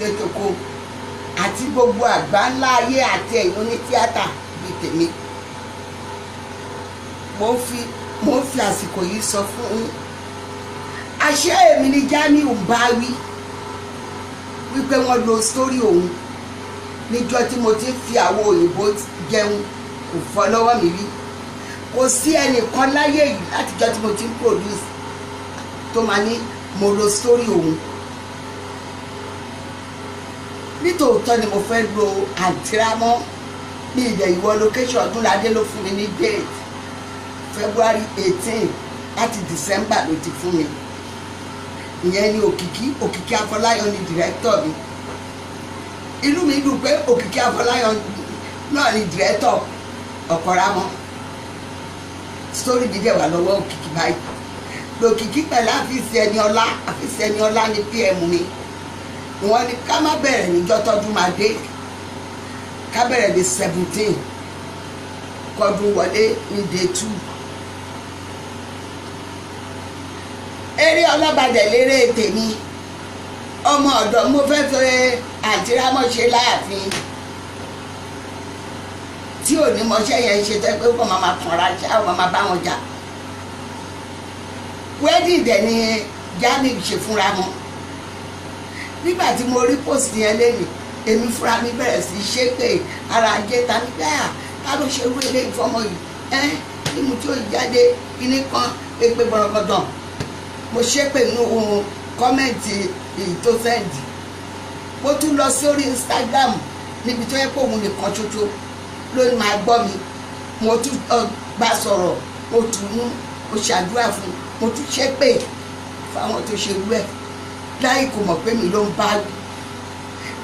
Tilé toko àti gbogbo àgbá ńlá ayé àti ẹ̀yin onítíátà bíi tèmi, mo ń fi àsìkò yìí sọ fún yín, àṣé èmi ni Jamiu ń bá wí wípé wọ́n lo sórí òun níjọ́ tí mo ti ń fi àwo òyìnbó jẹun, kò fọ́ lọ́wọ́ mi rí. Kò sí ẹnìkan láyé yìí látijọ́ tí mo ti ń produce tó máa ní mo lo sórí òun. Nítòótọ́ ni mo fẹ́ lo àǹtírámọ́ ní ilẹ̀ ìwọ location. Ọdúnládé ló fún mi ní date February 18, láti December ló ti fún mi. Ìyẹn ni Òkìkí, Òkìkí Afọláyan ni director mi. Inú mi dùn pé Òkìkí Afọláyan náà ni director Ọ̀kọ̀ramọ́. Story mi dẹ̀ wà lọ́wọ́ Òkìkí báyìí. Lòkìkí pẹ̀lú àfíìsì ẹni ọlá, àfíìsì ẹni ọlá ní PM mi. Wọ́n ní ká má bẹ̀rẹ̀ níjọ́ tọ́dún máa dé, ká bẹ̀rẹ̀ ní 17, kọ́dún wọlé ní day 2. Eré ọlọ́bàdẹ̀ lérè tèmi. Ọmọ ọ̀dọ́ mo fẹ́ fẹ́ àǹtí Rámọ́ ṣe láàfin tí ò ní mọṣẹ́ yẹn ṣe, tẹ́ pé kó máa ma kanra ṣá, ó máa ma bá wọn jà. Wedding dẹ̀ ni Jamiu ṣe fúnra wọn. Nígbà tí mo rí post yẹn lẹ́nu, èmi fúnra mi bẹ̀rẹ̀ sí í ṣépè ara ajé ta ní bẹ́ẹ̀. Ká ló ṣe irú eléyìí fọmọ yìí ẹ́ ní mo tí ó jáde kíní kan èpè gbọ̀rọ̀gọ̀dàn. Mo ṣépè nínú comment èyí tó send. Mo tún lọ sórí Instagram níbi tó yẹ kó òun nìkan ṣoṣo ló ní máa gbọ́ mi. Mo tún bá sọ̀rọ̀, mo tù ú, mo ṣàdúrà fún, mo tún ṣépè fáwọn tó ṣe irú ẹ̀ láì kò mọ̀ pé mi ló ń bá wí.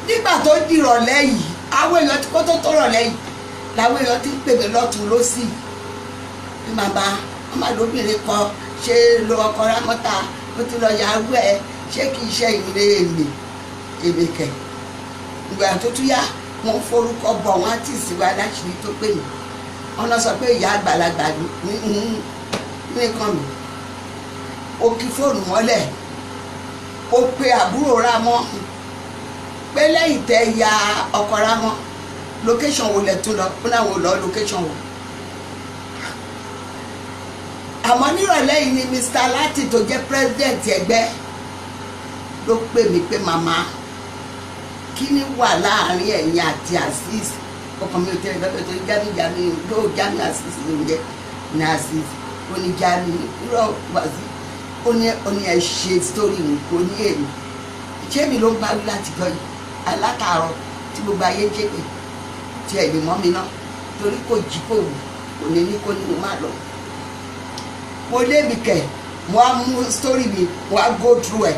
Nígbà tó dìrọ̀lẹ́ yìí, àwọn èèyàn tí kò tó tó rọ̀lẹ́ yìí làwọn èèyàn ti ń pè mí lọ́tún lọ́sì bí màmá ọmọ lóbìnrin kan ṣe lo ọkọ Rámọ́tà, ó ti lọ yàrá ẹ, ṣé kìí ṣe ìrè èmi èmi kẹ̀. Ìgbà tó tún yá, wọ́n forúkọ bọ̀ wọ́n á tì sí wa láṣìírí tó pè mí. Wọ́n lọ sọ pé ìyá àgbàlagbà nìkan mi. Ó kí fóònù mọ́lẹ̀, ó pe àbúrò Rámọ́ pé lẹ́yìn tẹ́ ya ọkọ Rámọ́, location wo lẹ̀ tún lọ? Ó náà wò lọ location wo. Àmọ́ nírọ̀lẹ́ yìí ni Mr. Lati tó jẹ́ president ẹgbẹ́ ló pè mí pé, "Màmá, kí ni wà láàrin ẹ̀yin àti Azeez?" Ọkàn mi ò tẹ́lẹ̀ lọ́dọ̀ tó Jamiu, Jamiu ló Jamiu Azeez ló ń jẹ́ ní Azeez. Ó ní Jamiu rọ wàzí, ó ní ẹ ṣe story nǹkan ní èmi. Ṣé mi ló ń bá wí láti jọ yìí alátàárọ̀ tí gbogbo ayé ń ṣépè tí ẹ̀ lè mọ́ mi náà, torí kò jí, kò wù, kò ní ní kó ní mo má lọ. Mo lébi kẹ̀, mo á mú story mi, mo á go through ẹ̀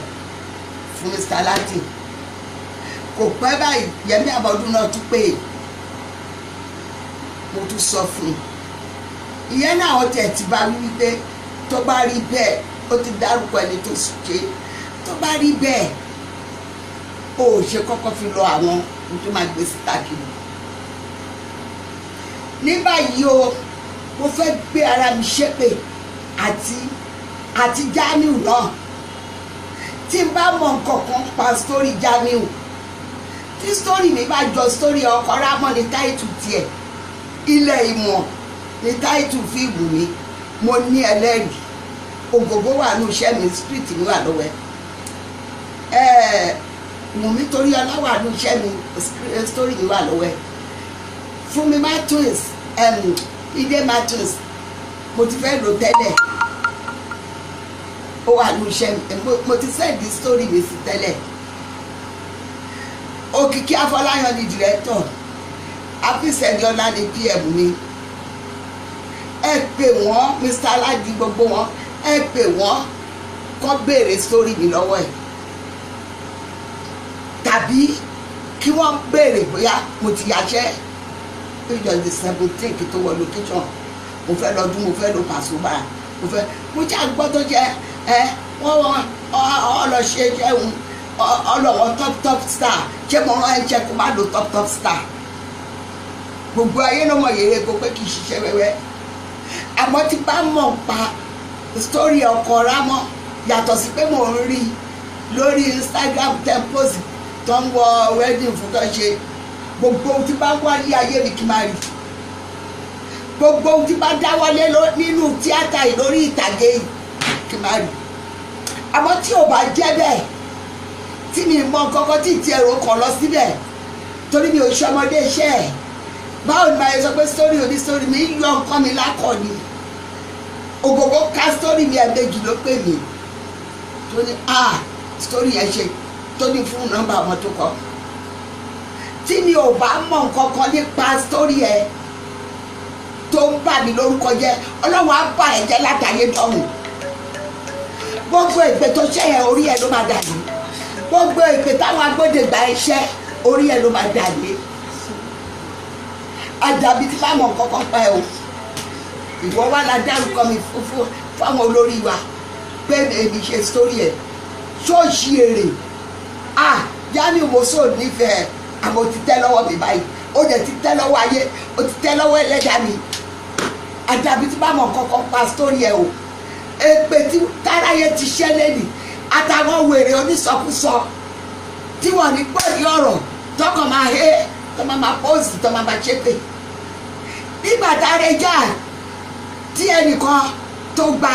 fún Mr. Lati. Kò pẹ́ báyìí, Yẹmí Àbọ̀dún náà tún pè é, mo tún sọ fún un. Ìyẹn náà, wọ́n tiẹ̀ ti bá wí wípé tó bá rí bẹ́ẹ̀, ó ti dárúkọ ẹni tó ṣe, tó bá rí bẹ́ẹ̀, ó ṣe kọ́kọ́ fi lọ àwọn ohun tó máa gbé síta kiri. Ní báyìí o, mo fẹ́ gbé ara mi ṣépè àti Jamiu náà. Tí n bá mọ nǹkan kan pa story Jamiu, tí story mi bá jọ story ọkọ Rámọ́ ní title tiẹ̀, ilẹ̀ ìmọ̀ ní title fíìmù mi, mo ní ẹlẹ́rìí. Ògògó wà ní iṣẹ́ mi, street mi wà lọ́wọ́ ẹ̀. Wùnmí torí ọlá wà ní iṣẹ́ mi, story mi wà lọ́wọ́ ẹ̀. Fúnmi Martins, Ide Martins, mo ti fẹ́ lò tẹ́lẹ̀, ó wà ní iṣẹ́ mi, mo ti send story mi sí tẹ́lẹ̀. Òkìkí Afọláyan ni director, Afisẹ̀niọlá ni PM mi. Ẹ pè wọ́n, Mr. Aládì, gbogbo wọn, ẹ pè wọ́n kó béèrè story mi lọ́wọ́ ẹ̀, tàbí kí wọ́n béèrè bóyá mo ti yàṣẹ́ ìjọ the 17 kí tó wọ location. Mo fẹ́ lọ́dún, mo fẹ́ lọ pàṣípà, mo fẹ́ mo ṣe àgbọ́ tó jẹ́ ẹ wọ́n wọ́n ọ lọ ṣe jẹun ọlọ́wọ́ top top star. Ṣé mo rán ẹ jẹ́ kó má lo top top star? Gbogbo ayé ló mọ̀ yèrè kó pé kì í ṣiṣẹ́ wẹ́wẹ́. Àmọ́ tí bá mọ̀ pa story ọkọ Rámọ́, yàtọ̀ sí pé mo ń rí lórí Instagram temposi. Tó ń wọ wedding fún, tó ń ṣe gbogbo ohun tí bá ń wá ní ayé mi kí n máa rí, gbogbo ohun tí bá dáwọ́lé nínú tíátà yìí, lórí ìtàgé yìí, kí n máa rí. Àmọ́ tí ò bá jẹ́ bẹ́ẹ̀, tí mi mọ kankan, tí ti ẹ̀rọ kan lọ síbẹ̀, torí mi ò ṣọmọdé iṣẹ́ ẹ̀, báwo ni màá yẹ sọ pé sórí òní sórí mi yọ nǹkan mi lákọ̀ọ́ni? Ògògó ká sórí mi, ẹ̀ẹ̀mejì ló pè mí, tó ní a sórí yẹn ṣe, tó ní fún nọ́mbà àwọn tó kọ. Tí mi ò bá mọ nǹkan kan nípa sórí ẹ tó ń bà mí lórúkọ jẹ́, Ọlọ́run á bà ẹ́ jẹ́ látàyé dọ́run. Gbogbo èpè tó ṣe yẹn, orí ẹ ló máa dà ní. Gbogbo èpè táwọn agbódegbà iṣẹ́, orí ẹ ló máa dà ní. Àdàbí tí bá mọ nǹkan kan pa ẹ o. Ìwọ wà lá dárúkọ mi fáwọn olórí wa pé èmi ṣe sórí ẹ ṣóòṣì èrè. Ah, Jamiu Moso nífẹ̀ẹ́, àmọ́ ó ti tẹ́ lọ́wọ́ mi báyìí. Ó dẹ̀ ti tẹ́ lọ́wọ́ ayé, ó ti tẹ́ lọ́wọ́ ẹlẹ́dàá mi. Àdàbí tí bá mọ nǹkan kan pa sórí ẹ o. Èpè tí táráyé ti ṣẹ́ lẹ́nì, àtàwọn wèrè onísọkúsọ tí wọ́n ní gbọ́dí ọ̀rọ̀, tọkàn máa hé, tó máa máa pọ́ọ̀sì, tó máa máa ṣépè nígbà tá a rẹ já tí ẹnìkan tó gba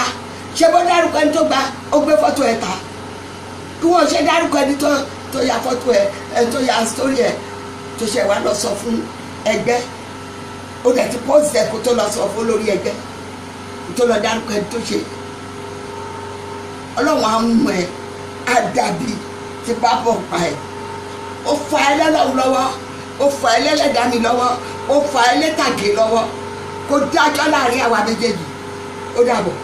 ṣe bó dárúkọ ẹni tó gba, ó gbé fọ́tò ẹ̀ ta. Kí wọ́n ṣe dárúkọ ẹni tó ya fọ́tò ẹ̀, ẹ̀ tó ya sórí ẹ̀, tó ṣe wá lọ sọ fún ẹgbẹ́. Ó dẹ̀ ti pọ́ọ̀sì ẹ̀ kó tó lọ sọ fún lórí ẹgbẹ́, kó tó lọ dárúkọ ẹni tó ṣe. Ọlọ́run á mú ẹ. Àdàbí tí bá bọ̀ pa ẹ̀. Ó fa ẹ lọ́lọ́run lọ́wọ́, ó fa ẹ lẹ́lẹ́dàá mi lọ́wọ́, ó fa ẹ lẹ́tàgé lọ́wọ́, kó dájọ́ láàrin àwa méjèèjì. Ó dàbọ̀.